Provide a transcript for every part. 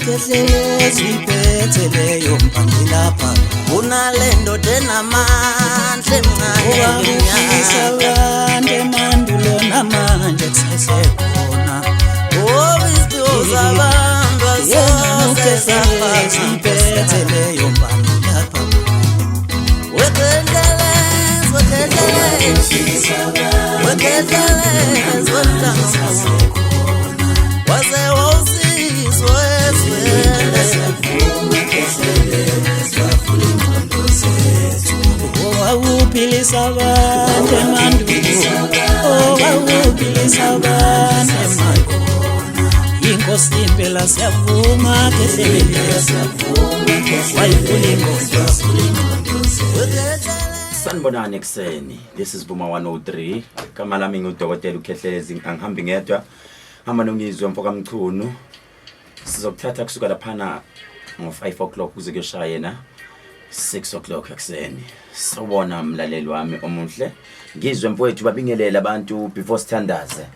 Khehlelezi iphethe leyo mpangi lapha. Kunale ndoda enamandla emncane. Owakuphilisa abantu emandulo namanje kusesekhona. Oh, iziphiwo zabantu Yena asoze uKhehlelezi zafana. iphethe leyo mpangi lapha. Wekhehlelezi, wekhehlelezi, wekhehlelezi, wemntanomuntu. Waze wawusizwa ezweni. Owawuphilisa abantu emandulo, owawuphilisa abantu emandulo. Inkosi impela siyavuma Khehlelezi, wayivula ingqondo. Sanibonani ekuseni. This is Vuma 103. Igama lami ngudokotela uKhehlelezi, angihambi ngedwa. Hamba noNgizwe mfoka Mchunu. Sizokuthatha kusuka laphana ngo-5 o'clock kuze kuyoshaya yena 6 o'clock ekuseni. Sawubona mlaleli wami omuhle. Ngizwe mfowethu, babingelele abantu before sithandaze.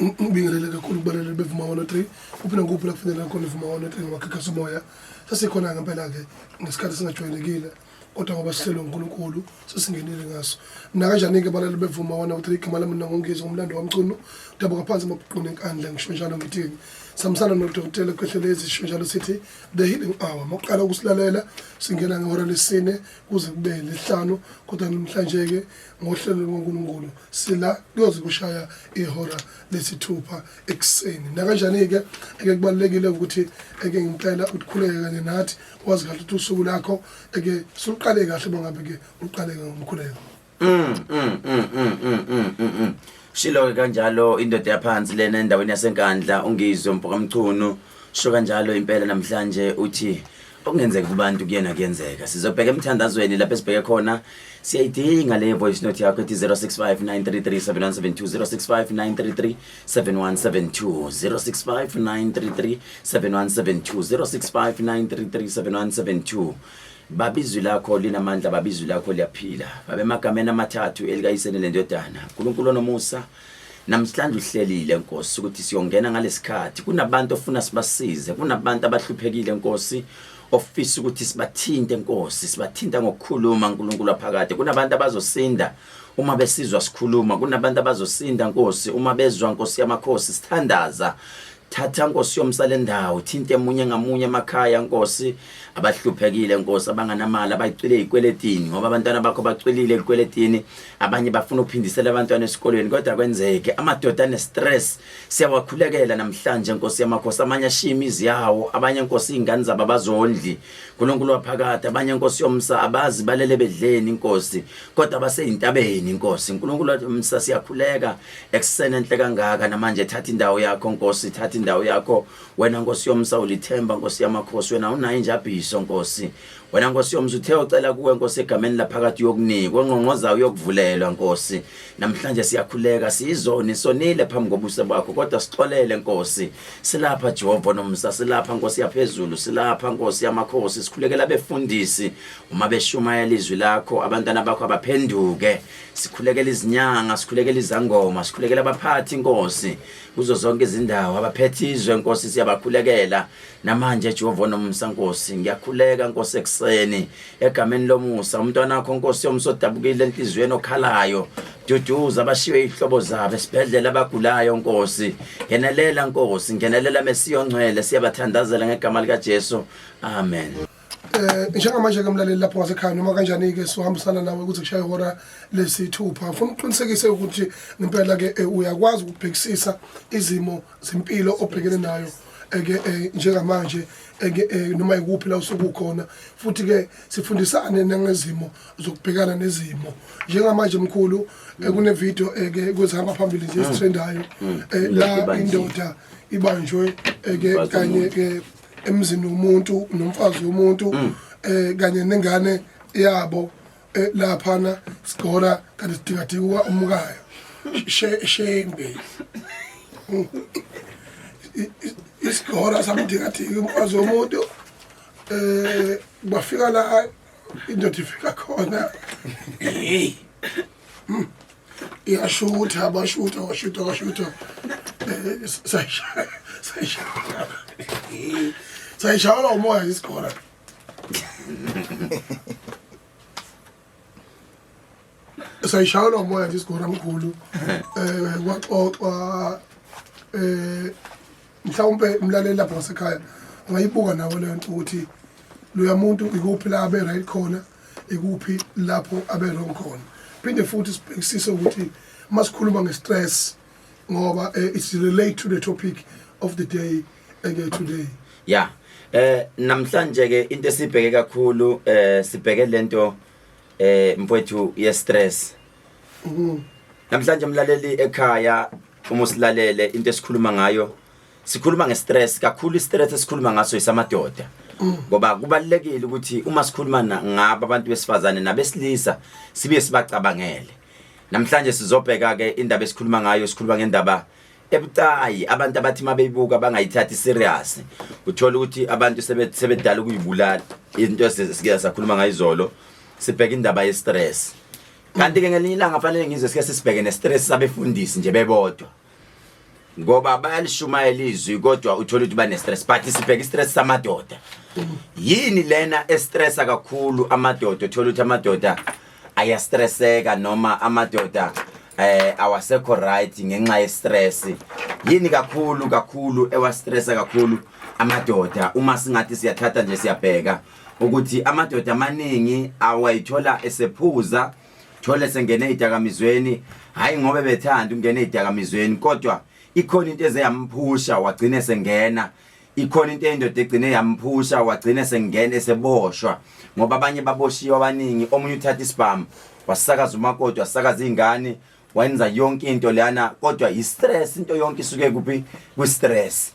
Ngibingelele kakhulu kubalaleli beVuma 103 kuphi nakuphi la kufinyelela khona iVuma 103 ngamakhakhaso omoya. Sesikhona ngempela-ke ngesikhathi singajwayelekile, kodwa ngoba sihlelwe uNkulunkulu sesingenile ngaso. Nakanjani-ke balaleli beVuma 103, igama lami nginguNgizwe ngumlando waMchunu, dabuka phansi emabhuquni eNkandla. Ngisho njalo ngithini, sihambisana nodokotela Khehlelezi, sisho njalo sithi the healing hour. Mawuqala ukusilalela singena ngehora lesine kuze kube lesihlanu, kodwa namhlanje-ke ngohlelo lwaNkulunkulu sila kuyoze kushaya ihora lesithupha ekuseni. Nakanjani-ke eke kubalulekile ukuthi eke ngempela ukhuleke kanye nathi, wazi kahle ukuthi usuku lakho eke suqale kahle bangabe-ke uqale ngomkhuleko. Shilo ke kanjalo indoda yaphansi lena endaweni yaseNkandla, uNgizwe mfokaMchunu. Sho kanjalo impela namhlanje uthi okungenzeka kubantu kuyena kuyenzeka. Sizobheka emthandazweni lapho esibheke khona. Siyayidinga le voice note yakho ethi 065 933 7172, 065 933 7172, 065 933 7172, 065 933 7172. Baba, izwi lakho linamandla. Baba, izwi lakho liyaphila. Baba, emagameni amathathu elikayisene lendodana, uNkulunkulu onomusa, namhlanje uhlelile Nkosi ukuthi siyongena ngalesikhathi. Kunabantu ofuna sibasize, kunabantu abahluphekile Nkosi, ofisa ukuthi sibathinte Nkosi, sibathinta ngokukhuluma uNkulunkulu waphakade. Kunabantu abazosinda uma besizwa sikhuluma, kunabantu abazosinda Nkosi uma bezwa Nkosi yamakhosi sithandaza. Thatha Nkosi yomsa lendawo, thinte munye ngamunye emakhaya Nkosi, abahluphekile Nkosi, abanganamali, abayicwile ey'kweletini, ngoba abantwana bakho bacwilile ey'kweletini. Abanye bafuna ukuphindisela abantwana esikolweni kodwa kwenzeke. Amadoda ane-stress siyawakhulekela namhlanje Nkosi yamakhosi. Amanye ashiya imizi yawo, abanye Nkosi iy'ngane zabo abazondli, Nkulunkulu waphakade. Abanye Nkosi yomsa abazi balele bedleni Nkosi, kodwa baseyintabeni Nkosi. Nkulunkulu womsa, siyakhuleka ekuseni enhle kangaka namanje. Thatha indawo yakho Nkosi, thatha indawo yakho wena Nkosi yomsa, ulithemba Nkosi yamakhosi. Wena unayo injabhiso Nkosi. Wena Nkosi yomsa uthe ucela kuwe Nkosi egameni laphakathi uyokunikwa, ongqongqozayo uyokuvulelwa Nkosi. Namhlanje siyakhuleka, siyizoni, sonile phambi kobuso bakho, kodwa sixolele Nkosi. Silapha Jehova nomsa, silapha Nkosi yaphezulu, silapha Nkosi yamakhosi. Sikhulekela abefundisi uma beshumayela izwi lakho, abantwana bakho abaphenduke. Sikhulekela izinyanga, sikhulekela izangoma, sikhulekela abaphathi Nkosi kuzo zonke izindawo, abaphethe izwe Nkosi, siyabakhulekela namanje Jehova nomsa Nkosi. Ngiyakhuleka Nkosi ekuseni egameni lomusa, umntwana wakho Nkosi yomsa odabukile enhliziyweni, okhalayo, duduza abashiywe ihlobo zabo esibhedlela, abagulayo Nkosi, ngenelela Nkosi, ngenelela Mesiya ongcwele. Siyabathandazela ngegama lika Jesu, amen. Njengamanje ke mlaleli lapho ngasekhaya, noma kanjani ke sohambisana nawe ukuthi kushaya ihora lesithupha. Ngifuna uqinisekise ukuthi ngempela ke uyakwazi ukubhekisisa izimo zempilo obhekene nayo eke njengamanje eke noma ikuphi la usukukhona, futhi ke sifundisane nangezimo zokubhekana nezimo. Njengamanje mkhulu, kune video eke kwezihamba phambili nje esitrendayo la indoda ibanjwe eke Umfazi kanye womuntu. ke emzini womuntu nomfazi womuntu kanye nengane yabo, laphana sigora kanti sidingadika umkayo. Shame baby. Isigora samdingadika umfazi womuntu, bafika la indoda ifika khona, hey, iyashutha, bashutha, washutha, washutha, sayishaya sayishaya. Sayishayelwa umoya isigora. Sayishayelwa umoya nje isigora mkhulu. Kwaxoxwa mhlawumbe umlaleli lapho ngasekhaya angayibuka nawo leyo nto ukuthi loya muntu ikuphi la abe right khona, ikuphi lapho abe wrong khona. Phinde futhi sibhekisise ukuthi masikhuluma nge-stress ngoba it's relate to the topic of the day eke today. Ya, namhlanje ke into esibheke kakhulu, sibheke lento, mfowethu, ye stress. Namhlanje umlaleli ekhaya, uma usilalele, into esikhuluma ngayo, sikhuluma ngestress kakhulu. Istress esikhuluma ngaso isamadoda, ngoba kubalekile ukuthi uma sikhuluma ngabo abantu besifazane nabesilisa sibe sibacabangele. Namhlanje sizobheka ke indaba esikhuluma ngayo, sikhuluma ngendaba ebucayi, abantu abathi mabeyibuka bangayithathi serious. Uthola ukuthi abantu sebedala ukuyibulala, into esike sakhuluma ngayo izolo. Sibheka indaba ye stress, kanti ke ngelinye ilanga fanele ngizwe sike sisibheke ne stress sabefundisi nje bebodwa, ngoba bayalishumayela izwi kodwa uthola ukuthi bane stress. But sibheka istress samadoda. Yini lena estressa kakhulu amadoda? Uthola ukuthi amadoda ayastresseka noma amadoda awasekho right ngenxa ye stress. Yini kakhulu kakhulu ewastressa kakhulu amadoda? Uma singathi siyathatha nje, siyabheka ukuthi amadoda amaningi awayithola esephuza, thole sengene ezidakamizweni, hayi ngoba bethanda ukungena ezidakamizweni, kodwa ikhona into ezeyamphusha wagcine sengena. Ikhona into endoda egcine yamphusha wagcine sengena, eseboshwa, ngoba abanye baboshiwe abaningi. Omunye uthatha isibhamu wasakaza umakoti, wasakaza izingane, wenza yonke into lana, kodwa i-stress. Into yonke isuke kuphi? Kwi-stress.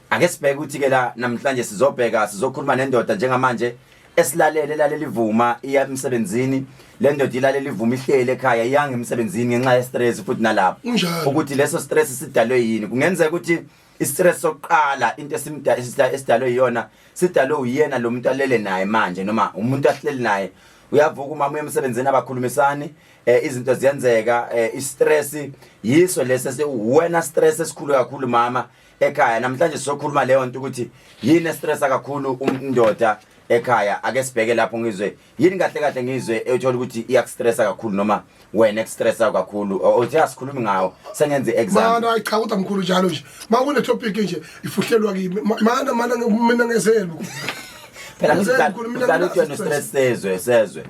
Ake sibheke ukuthi ke la namhlanje sizobheka, sizokhuluma nendoda njengamanje esilalele, lalela ivuma, iya emsebenzini. Le ndoda ilalela ivuma, ihlele ekhaya, iyanga emsebenzini ngenxa ye-stress futhi nalapho Kunjalo. ukuthi leso stress sidalwe yini. Kungenzeka ukuthi i-stress sokuqala, into esidalwe yiyona, sidalwe uyena lo muntu alele naye manje noma umuntu ahleli naye. Uyavuka umama, uya emsebenzini, abakhulumisani, izinto ziyenzeka. I-stress yiso lesi wena stress esikhulu kakhulu mama ekhaya. Namhlanje sizokhuluma leyo nto ukuthi yini estressa kakhulu indoda ekhaya. Ake sibheke lapho, ngizwe yini kahle kahle, ngizwe ethola ukuthi iyakustressa kakhulu noma wena ekustressa kakhulu. Uthi asikhulumi ngawo, sengenze example. Mana, cha, kodwa mkhulu, njalo nje ma kune topic nje ifuhlelwa kimi. Mana mina ngezelo. Phela Ngizele mkhulu, mina ngidlala ukuthi wena nginaso stress sezwe.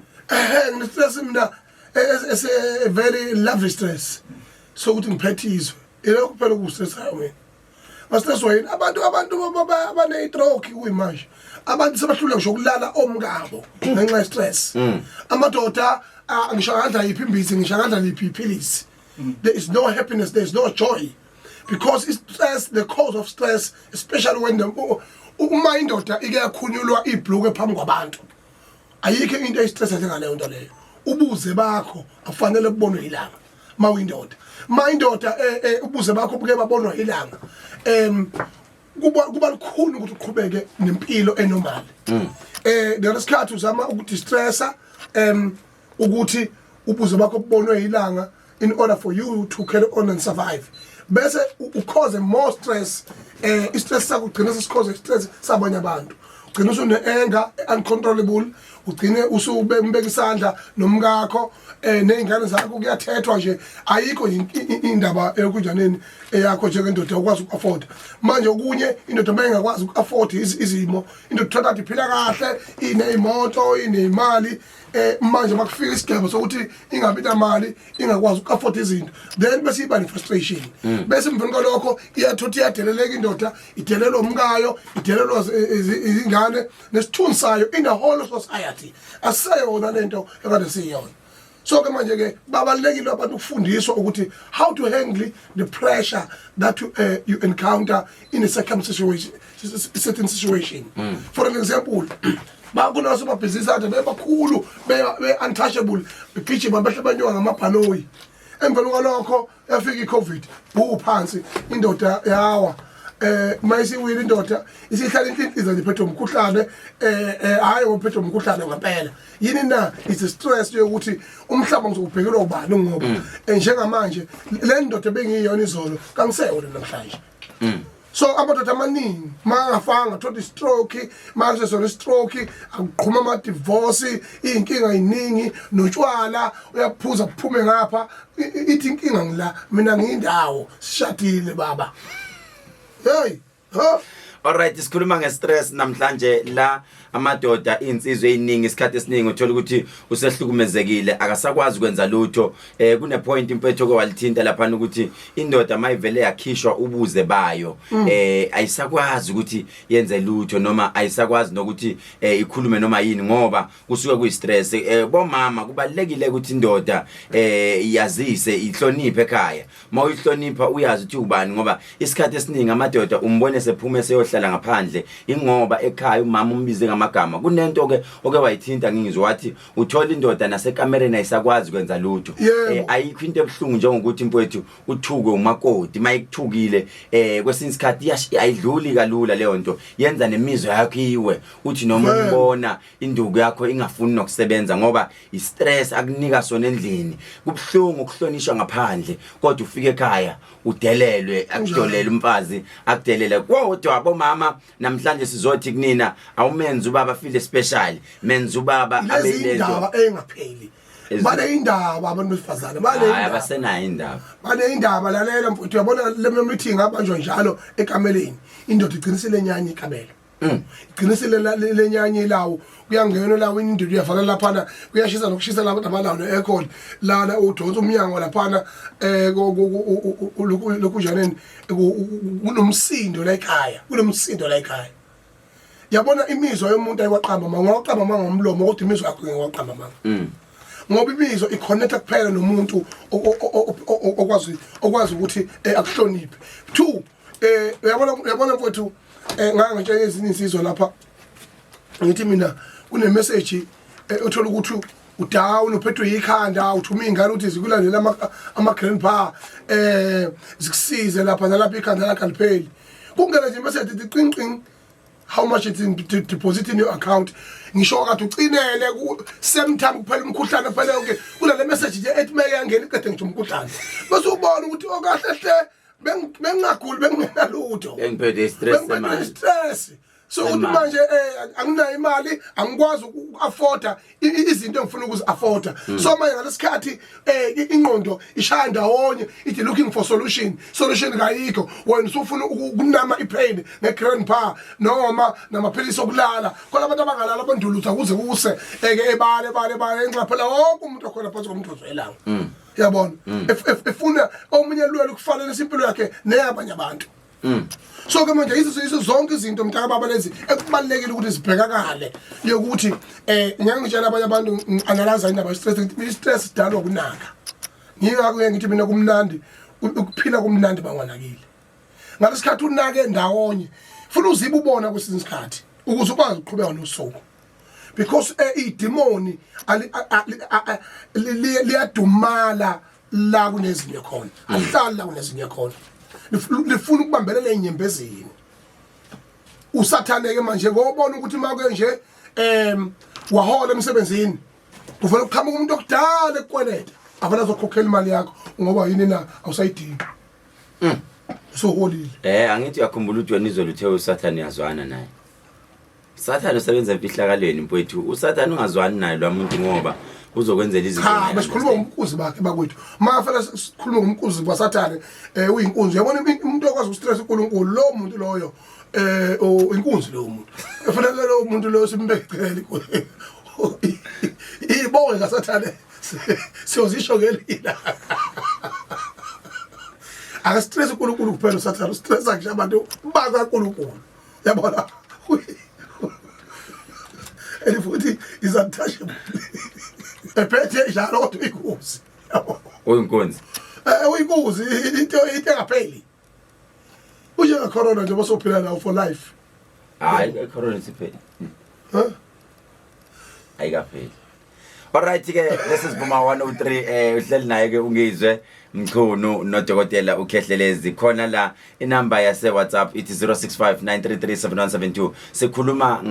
Ngine-stress mina ese very lovely stress sokuthi ngiphethe izwe, ilokho kuphela okustressayo mina. Bastresswa yini abantu abane-stroke kuyimanje? Abantu sebahluleka ngisho ukulala omkabo ngenxa ye-stress. Amadoda, ngisho angadla yiphi imbizi, ngisho angadla liphi iphilisi, there is no happiness, there is no joy, because it's stress, the cause of stress, especially when the uma indoda ike yakhunyulwa ibhluke phambi kwabantu. Ayikho into eyistress njengaleyo nto leyo. Ubuze bakho afanele kubonwe ilanga ma uyindoda. Ma indoda ubuze bakho buke babonwa ilanga, kuba lukhuni ukuthi uqhubeke nempilo enormal. Lesikhathi uzama ukudistressa ukuthi ubuze bakho bubonwe ilanga in order for you to carry on and survive, bese ucause more stress. I-stress sakho ugcina sesicause stress sabanye abantu, ugcina usune-anger uncontrollable, ugcine usubeka isandla nomkakho ney'ngane zakho. Kuyathethwa nje, ayikho indaba eyokunjaneni eyakho njengendoda ukwazi uku-afforda. Manje okunye, indoda uma ingakwazi uku-afford izimo, indoda uthatha kade iphila kahle, iney'moto, iney'mali, manje makufika isigaba sokuthi ingabi namali, ingakwazi uku-afford izinto, then bese iba ne-frustration. Bese emveni kwalokho iyathutha, iyadeleleka indoda, idelelwa umkayo, idelelwa izingane nesithunzi sayo in the whole society. Asiseyona lento ekade siyiyona. So ke manje ke babalekile abantu ukufundiswa ukuthi how to handle the pressure that you encounter in a certain situation, certain situation. For an example, bakunosomabhizinisi ade bebakhulu, be-untouchable, begijima behle benyuka ngamabhanoyi. Emveni kwalokho yafika i-COVID, bu phansi indoda, yawa. Mayisiwile indoda, isihlala inhlinhliza nje, phethwe umkhuhlane. Hayi, uphethwe umkhuhlane ngempela. Yini na? It's a stress yokuthi umhlaba ngizokubhekelwa ubani, ngoba njengamanje le ndoda bengiyiyona izolo kangiseyona namhlanje. So amadoda amaningi mangafanga thola istroke, manje sona istroke akuqhuma ama divorce, inkinga iningi notshwala uyaphuza kuphume ngapha. Ithi inkinga ngila mina ngiyindawo sishadile baba. Hey, ha. Alright, sikhuluma ngestress namhlanje la. Amadoda, insizwe eziningi, isikhathi esiningi uthola ukuthi usehlukumezekile, akasakwazi ukwenza lutho. Kune point impetho ke walithinta lapha ukuthi indoda mayivele yakhishwa ubuze bayo, ayisakwazi ukuthi yenze lutho noma ayisakwazi nokuthi ikhulume noma yini ngoba kusuke kuyi stress. Bomama, kubalekile ukuthi indoda yazise, ihloniphe ekhaya. Mawuyihlonipha uyazi ukuthi ubani, ngoba isikhathi esiningi amadoda umbone sephume seyohlala ngaphandle ingoba ekhaya umama umbize ngamagama. Kunento ke oke wayithinta, ngizwe wathi uthola indoda nasekamereni ayisakwazi kwenza lutho. Ayikho into ebuhlungu njengokuthi mfowethu uthukwe umakoti. Mayikuthukile, kwesinye isikhathi ayidluli kalula leyo nto, yenza nemizwa yakho iwe, uthi noma umbona induku yakho ingafuni nokusebenza ngoba istress akunika sona endlini. Kubhlungu ukuhlonishwa ngaphandle kodwa ufike ekhaya udelelwe, akudolele umfazi, akudelele. Kodwa bomama, namhlanje sizothi kunina, awumenzi ubaba feel special, menza ubaba abe Lezi lento. Indaba engapheli. Bane indaba abantu besifazane, bane Hayi, indaba. Abasenayo indaba. Bane indaba. Lalela mfuthu, uyabona le meeting abanjwa njalo ekameleni, indoda igcinisile nyanya ikamelo. Igcinisile lenyanya ilawo, kuyangenwa lawo, indoda uyavala laphana, kuyashisa nokushisa lapha nabanawo ne-aircon lana, udonsa umnyango laphana, lokunjaneni, kunomsindo la ekhaya, kunomsindo la ekhaya. Yabona, imizwa yomuntu ayiwaqamba manga, ungawaqamba manga ngomlomo, kodwa imizwa yakho ngewaqamba manga, ngoba imizwa iconnecta kuphela nomuntu okwazi ukuthi akuhloniphe. Two, uyabona mfowethu, ngake ngitshela ezinye insizwa lapha, ngithi mina kune message, uthola ukuthi udown, uphethwe yikhanda, uthuma ingane ukuthi zikulandela ama grandpa, zikusize lapha nalapha, ikhanda lakho alipheli. Kungena nje message ithi qing qing, how much it's in deposit in your account. Ngisho kade ucinele ku same time kuphela umkhuhlane, kuphela yonke, kunale message nje ethi meke yangena iqede ngisho umkhuhlane, bese ubona ukuthi okahle hle bengingaguli, bengingenalutho. Bengiphethe istress Bengiphethe semali. Stress. So ukuthi Semali. manje anginayo imali, angikwazi uku-afforda izinto engifuna ukuzi-afforda. So manje ngalesikhathi ingqondo ishaya ndawonye, ithi looking for solution, solution kayikho. Wena usufuna ukunama ipain nge-grandpa noma namaphilisi okulala. Khona abantu abangalala abanduluza kuze kuse eke ebale bale bale enxa phela wonke umuntu okhona phansi komuntu ozwelanga, yabona. Efuna omunye lwela ukufanelisa impilo yakhe neyabanye abantu. So ke manje yizo zonke izinto, mntaka baba, lezi ekubalekile ukuthi zibhekakale, yokuthi ngeke ngitshela abanye abantu, ngi-analyze indaba ye-stress, ngithi i-stress idalwa ukunaka. Ngingako ke ngithi mina kumnandi ukuphila, kumnandi bangwanakile ngalesikhathi unake ndawonye. Funa uzibe ubona kwesinye isikhathi ukuze ukwazi ukuqhubeka nosuku, because idemoni liyadumala la kunezinye khona, alihlali la kunezinye khona. Lifuna ukubambelela enyembezini usathane ke manje, ngobona ukuthi make nje wahola emsebenzini, kuvele kuqhamuka umuntu okudala ekukweleta, avela azokhokhela imali yakho ngoba yini na? Awusayidingi, usuholile. Angithi uyakhumbula ukuthi wena izolo uthe uSathane uyazwana naye. Sathane usebenza emfihlakalweni mfowethu. USathane ungazwani naye lo muntu ngoba uzokwenzela izinto. Cha, ongayi besikhuluma understand. ngomkuzi bakhe bakwethu. Mafela sikhuluma ngomkuzi kwaSathane, uyinkunzi. Uyabona, umuntu okwazi ukustress uNkulunkulu, lo muntu loyo inkunzi loyo muntu. Efanele lo muntu loyo simbekele ibonge kaSathane, siyozisho ngelila. Akastress uNkulunkulu kuphela uSathane, ustressa ngisho abantu bakaNkulunkulu. Yabona? And futhi is untouchable. Ephethe njalo kodwa uyinkunzi. Yabo. Uyinkunzi. Uyinkunzi, into engapheli. Unjenga corona nje, bosophila nawo for life. Hayi, icorona isipheli. Huh? Ayikapheli. Alright ke, this is Vuma 103, uhleli naye ke uNgizwe. Mchunu nodokotela uKhehlelezi khona la. Inamba yase WhatsApp ithi 0659337172. Sikhuluma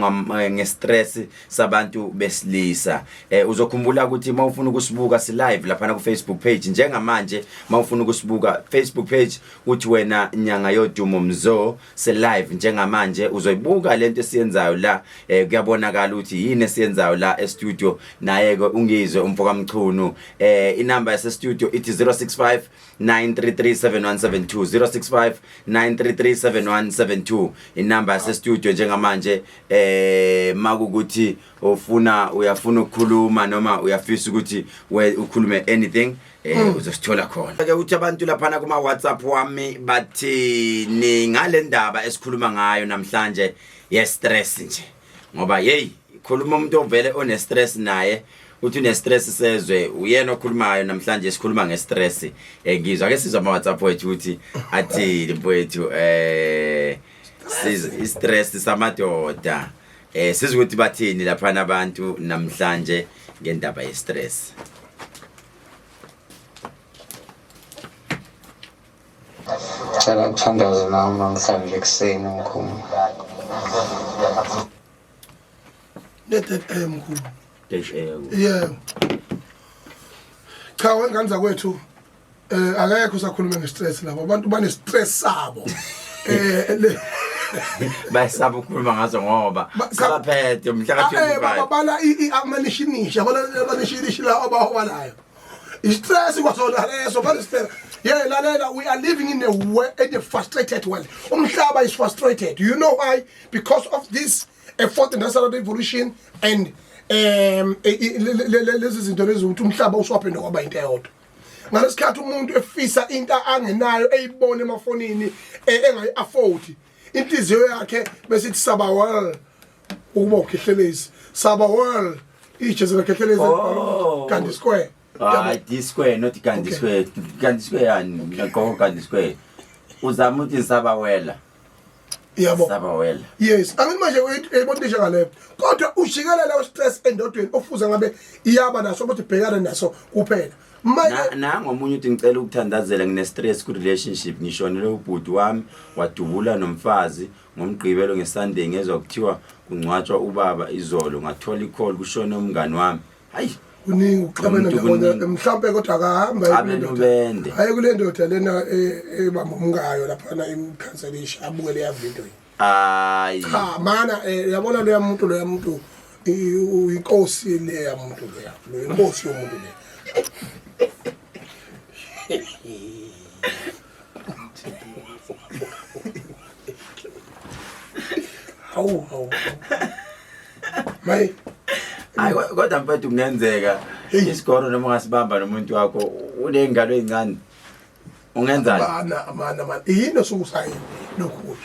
ngestress sabantu besilisa. Uzokhumbula ukuthi mawufuna ukusibuka si live lapha ku Facebook page njengamanje. Mawufuna ukusibuka Facebook page, uthi wena Nyanga Yodumo Mzo, se live njengamanje, uzoyibuka lento esiyenzayo la. Kuyabonakala ukuthi yini esiyenzayo la e studio naye ke uNgizwe umfoka Mchunu. Inamba yase studio ithi 065 933 7172, 065 933 7172, inamba yase studio njengamanje. Makukuthi ufuna, uyafuna ukukhuluma noma uyafisa ukuthi ukhulume anything, uzosithola khona ke. Uthi abantu laphana kuma WhatsApp wami bathi ngale ndaba esikhuluma ngayo namhlanje ye stress nje, ngoba hey, khuluma umuntu ovele one stress naye uthi une stress sezwe uyena okhulumayo namhlanje. Sikhuluma nge-stress. Ngizwa ke sizwa ama WhatsApp wethu ukuthi athini mfowethu. I-stress samadoda, sizwe ukuthi bathini laphana abantu namhlanje ngendaba ye-stress. Cela ukuthandaza nami namhlanje ekuseni, mkhulu. Ne-dead air, mkhulu. Dead air. Yebo, cha, wengane zakwethu, akekho usakhuluma nge-stress lapho. Abantu bane-stress sabo Bayasaba ukukhuluma ngazo ngoba sabaphethe mhla ka Ah, 25. Babala amanishinisha, yabona amanishinisha la abawalayo, i-stress kwasona leso, bane-stress. Yeah, lalela, we are living in a frustrated world. Umhlaba is frustrated. You know why? Because of this a fourth industrial revolution and lezi zinto lezi, ukuthi umhlaba uswaphenduka kwaba into eyodwa. Ngalesikhathi umuntu efisa into angenayo, eyibona emafonini, engayi-afford, inhliziyo yakhe bese ithi saba well ukuba uKhehlelezi, saba well ijezi laKhehlelezi. Oh. Gandhi Square. Hayi, D Square, not Gandhi. Square, Gandhi Square yani ngaqoko Gandhi Square, uzama ukuthi sabawela. Yabo. Sabawela. Yes, angithi manje uyayibona ngale, kodwa ujikelela u-stress endodweni ofuze ngabe iyaba naso ukuthi ibhekane naso kuphela manje. Nangomunye uthi ngicela ukuthandazela, ngine stress ku relationship, ngishonele ubhuti wami wadubula nomfazi ngoMgqibelo. Nge-Sunday ngezwa kuthiwa kungcwatshwa ubaba. Izolo ngathola i-call, kushone umngani wami. Hayi. Kuningi ukuxabana Umuntu ndawonye. kuningi. Mhlawumbe kodwa akahamba Abe nobende. Hayi, kule ndoda lena ebamba umkayo laphana, imkhanselisha, abuke leya video. Hayi. Cha mana, uyabona loya muntu, loya muntu uyinkosi leya muntu, loya lo inkosi yomuntu le. Hawu hawu, maye. Hayi, kodwa mfethu kungenzeka Hey. isikoro noma ungasibamba nomuntu wakho uney'ngalo ey'ncane, ungenzani? Mana mana mana, yini osuke usayini lokhu?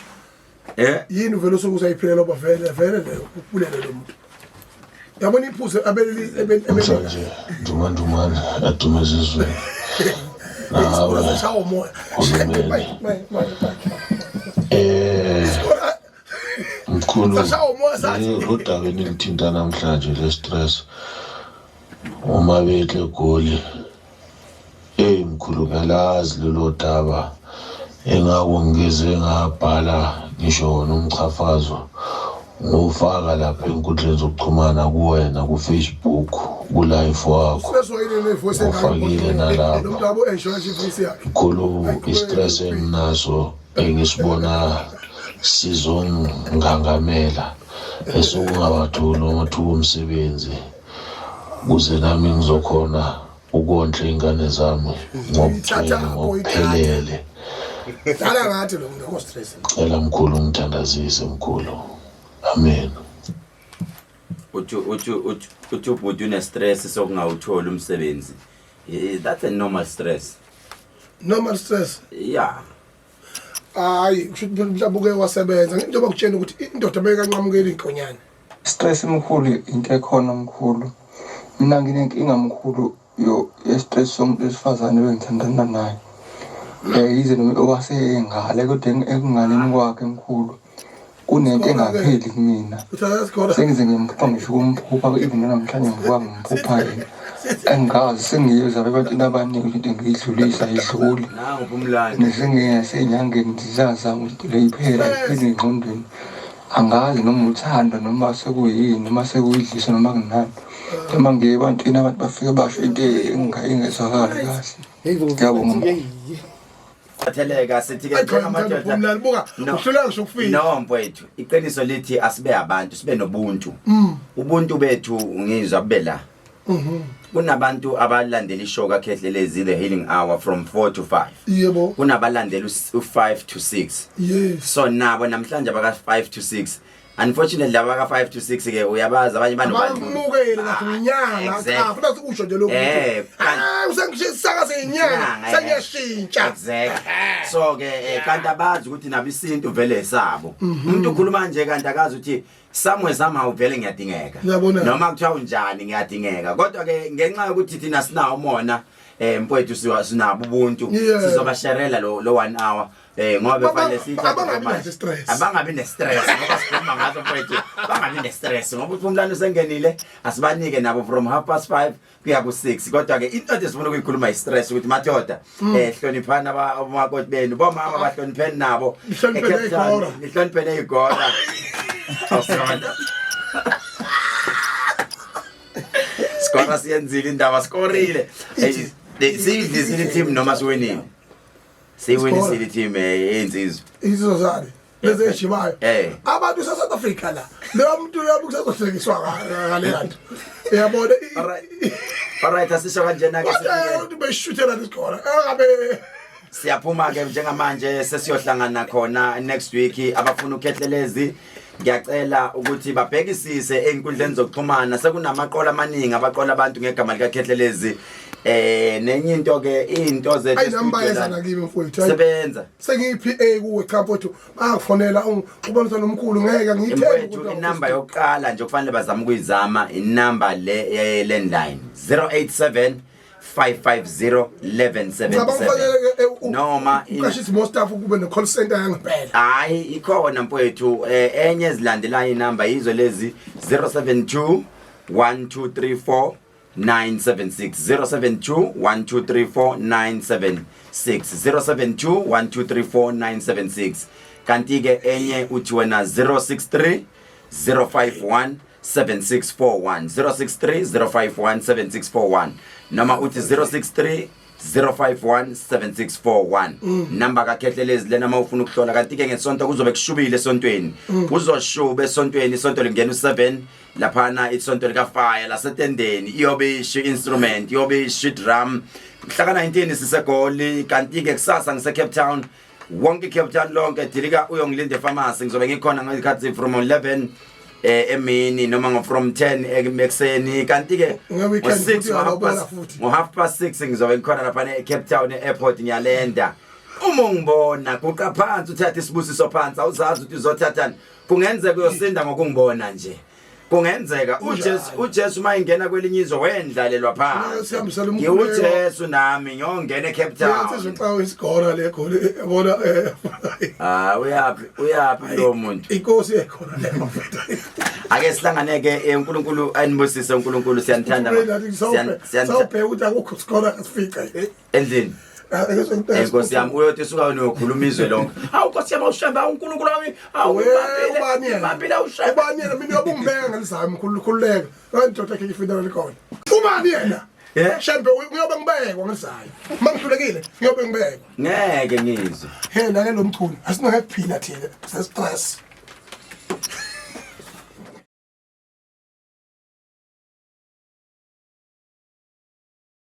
Yini uvele usuke usayiphilela oba vele vele leyo ubulele lo muntu, yabona iphuze abeleli ebeli. Namhlanje ndumandumane adume ezizweni nawe. Sashawa umoya. Hulumeni. Maye, maye, maye, maye. Mkhulu, Sashawa umoya sathi. Udaba enilithinta namhlanje le stress uma behle egoli. Eyi mkhulu, ngiyalazi lelo daba, engako ngize ngabhala ngisho wona umchafazo ngufaka lapha enkundleni zokuxhumana kuwena ku-Facebook ku-live wakho. Seswayini ne-voice. Ufakile nalapha. Lo muntu abo enjoy ivoice yakhe. Mkhulu, i-stress enginaso engisibona sizongangamela esokungawatholi amathuba omsebenzi ukuze nami ngizokhona ukondla iy'ngane zami ngokugcwele, ngokuphelele. Dlala ngathi lo muntu akho stress. Cela mkhulu ngithandazise, mkhulu, amen. Uthi ubhuti une-stress sokungawutholi umsebenzi. That's a normal stress. Normal stress? Yeah. Hayi, kusho ukuthi mhlawumbe uke wasebenza, njengoba kutshena ukuthi indoda bekanqamukela inkonyane. Stress mkhulu, into ekhona mkhulu, mina nginenkinga mkhulu yo ye-stress somuntu wesifazane bengithandana naye, yize noma owasengale, kodwa ekungaleni kwakhe mkhulu kunento engapheli kumina. Uthatha isikole. Sengize ngimphupha, ngisho ukumphupha, even namhlanje ngivuka ngimphupha yena. Angazi sengiyizwa ebantwini abaningi ukuthi into ngiyidlulisa ayidluli. Nangu Phumlani. Nesengiye nasey'nyangeni zizazama ukuthi le iphela iphele engqondweni. Angazi noma uthando noma sekuyini noma sekuyidliso noma kunani. Noma ngiye ebantwini abantu bafike basho into engezwakali kahle. Ngiyabonga mkhulu. Thatheleka sithi ke Ayi, khona njengamadoda Phumlani, buka, No. uhluleka ngisho ukufika. No mfowethu, iqiniso lithi asibe abantu, sibe nobuntu. Ubuntu bethu ngizwa bube la. Kunabantu abalandela ishow kaKhehlelezi The Healing Hour from 4 to 5. Yebo. Kunabalandela u5 to 6. Yes. So nabo namhlanje abaka 5 to 6. Unfortunately laba ka 5 to 6 ke uyabazi abanye banobandlululo. Abamukeli kahle inyanga Exactly. cha futhi asikusho nje lokhu. Kanti- Ah, usengisakaze inyanga Inyanga, eh. sengiyashintsha. Exactly. So ke kanti abazi ukuthi nabo isintu vele esabo. Umuntu ukhuluma nje kanti akazi ukuthi somewhere somehow vele ngiyadingeka. Uyabona? Noma kuthiwa unjani ngiyadingeka. Kodwa ke ngenxa yokuthi thina sinawo umona mfowethu siwa sinabo ubuntu Yeah. sizobasharela lo 1 hour ngoba befanele siyithathe Abangabi manje. naso i-stress. Abangabi ne-stress ngoba sikhuluma ngaso mfowethu bangabi ne-stress ngoba uPhumlani usengenile asibanike nabo from 5:30 kuya ku-6 kodwa ke into nje sifuna ukuyikhuluma i-stress ukuthi madoda hloniphani abamakoti benu bomama bahlonipheni nabo Nihlonipheni E-Cape Town, ey'gora. nihlonipheni ey'gora Awusona. Skora siyenzile indaba sikorile siyidlisile i-team noma siwinile siyiwinisile i-team eyensizwa Insizwa zani lezi eshibayo. Eh. Abantu se South Africa la. Leyo muntu uyabe kusazohlekiswa ngale nto. Uyabona? Alright. Alright asisho kanjena ke Kodwa sithi-ke umuntu beshuthela lesikole. Engabe siyaphuma ke njengamanje sesiyohlangana khona next week abafuna ukhehlelezi ngiyacela ukuthi babhekisise einkundleni zokuxhumana sekunamaqola amaningi abaqola abantu ngegama likaKhehlelezi nenye into ke into zethu ayinambayeza nakimi mfowethu. Hayi, sebenza Sengiyi-PA kuwe cha mfowethu. Bayakufonela ungixhumanisa nomkhulu ngeke ngiyithenge mfowethu ukuthi inamba yokuqala nje kufanele bazame ukuyizama inamba le ye-landline 087 550 Ngicabanga 1177 kufanele noma uqashise more staff kube ne-call center yangempela. hayi ikhona mfowethu enye ezilandelayo inamba yizo lezi 072 1234 976 072 1234 976 072 1234 976 kanti ke enye uthi wena 063 051 7641 063 051 7641 noma uthi 063 0517641 namba kaKhehlelezi lena uma ufuna ukuhlola kanti ke ngesonto kuzobe kushubile esontweni kuzoshuba esontweni isonto lingena u7 laphana isonto lika fire lasetendeni iyobe isho instrument iyobe isho drum mhla ka19 sisegoli kanti ke kusasa ngise Cape Town wonke Cape Town lonke dilika uyongilinda epharmacy ngizobe ngikhona ngezikhathi from 11 emini noma ngo from 10 ekuseni kanti ke Nge-weekend ngo-six, futhi ngo-half uyalobona past- futhi. ngo-6:30 ngizobe ngikhona lapha e-Cape Town e-airport ngiyalenda uma ungibona guqa phansi uthathe isibusiso phansi awuzazi ukuthi uzothathani kungenzeka uyosinda ngokungibona nje kungenzeka uJesu uma ingena kwelinye izwe wendlalelwa phansi Sihambisela umkhuleko. ngiwuJesu nami ngiyongena eCape Insizwa Town xa isigora le goli yabona ah uyaphi uyaphi lo muntu inkosi ekhona le mafethu. ake sihlangane ke uNkulunkulu anibusise uNkulunkulu siyanithanda siyanithanda Sawubheka ukuthi akukho sikora asifice. endlini Nkosi yami uyothi suka wena uyokhuluma izwe lonke. Hawu Nkosi yami awushembe uNkulunkulu wami awu Ubani yena? ngibambile awushembe. Ubani yena mina uyobungibeka ngelizayo mkhulu khululeka. Kanti yakhe ifinela likhona. Ubani yena? Yeah. Shembe uyobe ngibekwa ngelizayo. Mangihlulekile ngiyobe ngibekwa. Ngeke ngizwe. He la lo mchunu asinake kuphila thina. Se stress.